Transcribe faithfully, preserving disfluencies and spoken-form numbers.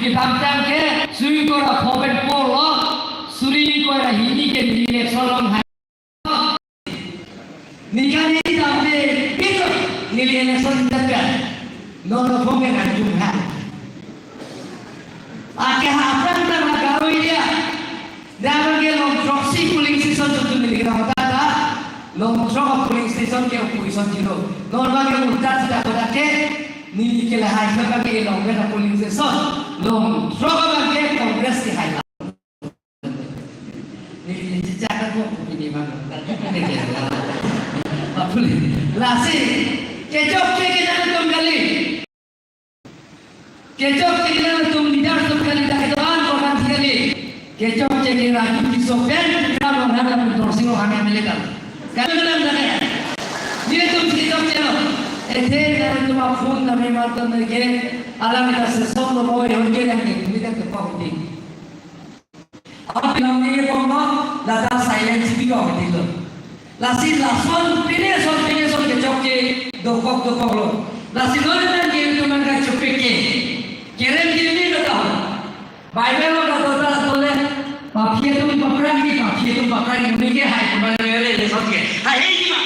Kedamtang ke suri ingkoi ra pho pen polo, suri ingkoi ra hini ke neli election longhai. Neli kali damde pinso neli election dapat. Non lo phong ke nangchunghai. Ake ha aphrang tang la Garo area. Damage long throksi polling station tu neli kena hota ta. Long throk polling station ke opposition chilo. Non bang ke ulta sita kota ke neli ke lahai ke bang ke long ke polling station. Long throk bang ke Congress kehai. Neli cecak ko ini bang. Apuli. Lasi kechokche ke nangtum kali. Kechokche ke nangtum leader atum kali, dak kedoan ko kan kali. Kechokche ke Raju Tisso pen kita mau hana mentor sing hana militan. Kalau nang dak ke. Nelitum kechokche lo. Ethe nangtum aphone nami maton ke alam kita sesong lo mau yang ke yang ke militan ke pau di. Aphi nang ni pon ma, lata silence bidok dilo. Lasi lason pine son pine son kechokche dokok dokok lo. Lasi non nangtum nangkachopik ke. Kerem ke ni lo ta. Bible lo kata ta tole. Paphi atum paphrang ni, paphi atum paphrang ni, ke hai kuman mere le son ke. Hai, hai, ma.